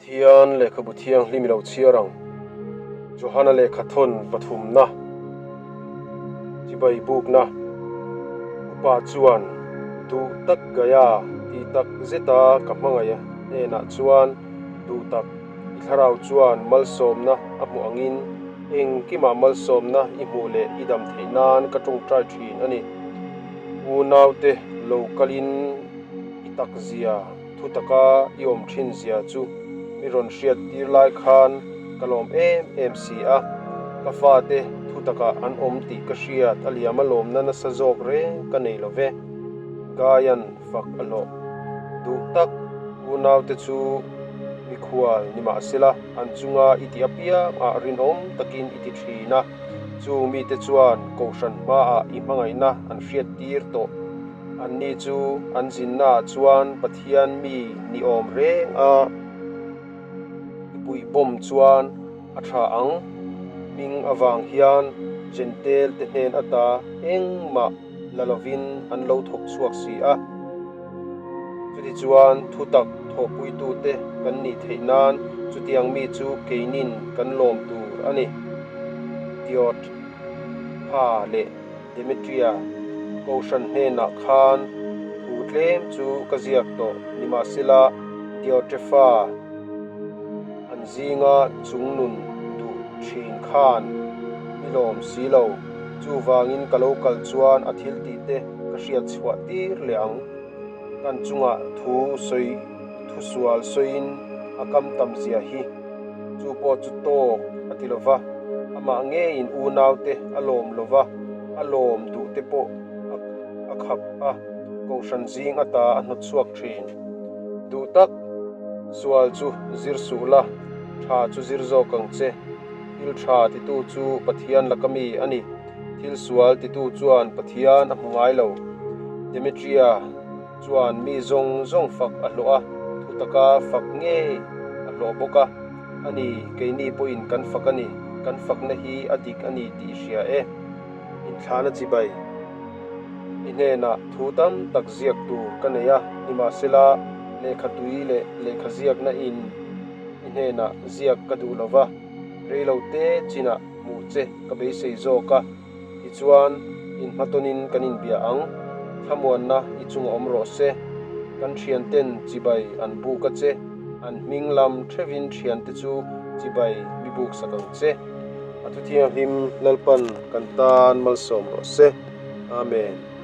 Pathian lehkhabu thianghlim i lo chhiar ang. Johana lehkha thawn pathumna, chibai bukna, upa chuan duh tak Gaia tih tak zeta ka hmangaih hnenah chuan duh tak i thlarau chuan malsawmna a hmuh angin engkimah malsawmna i hmuh leh i dam theih nan ka tawngtai thin a ni. Unaute lo kalin i takzia Thu taka i awm thin zia chu mi rawn hriat tir lai khan ka lawm em em si a, ka fate thu takah an awm tih ka hriat a liam a lawmna nasa zawk reng ka nei lo ve. Gaian fak a hlawh duh tak unaute chu mikhual ni mahsela an chunga i tih apiang ah rinawm takin i ti thin a, chung mite chuan kohhran hmaah i hmangaihna an hriat tir tawh. Anni chu an zinnaah chuan Pathian mi ni awm reng a, i puihbawm chuan a tha ang. Hming avang hian Jentail te hnen ata engmah la lovin an lo thawk chhuak si a. Chutichuan thutak thawhpuitute kan nih theih nan chutiang mi chu keinin kan lawm tur a ni. Diot, Pha leh. Demetria, Kohhran hnenah khan thu tlem chu ka ziak tawh, nimahsela Diotrefa an zinga chungnun duh thin khan i lawm si lo, chuvangin ka lo kal chuan a thil tih te ka hriat chhuah tir leh ang. Kan chungah thu sawi thu sual sawiin a kam tam zia hi chu pawh chu tawk a ti lo va, amah ngeiin unaute a lawm lo va, a lawm duh te pawh a khap a, kohhran zing ata a hnawt chhuak thin. Duh tak, sual chu zir suh la, tha chu zir zawk ang che. Thil tha titu chu Pathian laka mi a ni. Thil sual titu chuan Pathian a hmu ngai lo. Demetria chuan mi zawng zawng fak a hlawh a, thu taka fak ngei a hlawh bawk a. A ni, keini pawhin kan fak a ni, kan fakna hi a dik a ni tih i hria e. Inthlana chibai, i hnenah thu tam tak ziak tur ka nei a, nimahsela lehkha tui leh lehkha ziakna in i hnenah ziak ka duh lo va, reilo te chinah hmuh che ka beisei zawk a, tichuan inhmatawnin kan inbia ang, thlamuanna i chunga awm rawh se, kan thianten chibai an buk a che, an hming lam theuhin thiante chu chibai mi buk sak ang che. A thuthianghlim Lalpan kan tan malsawm rawh se. Amen.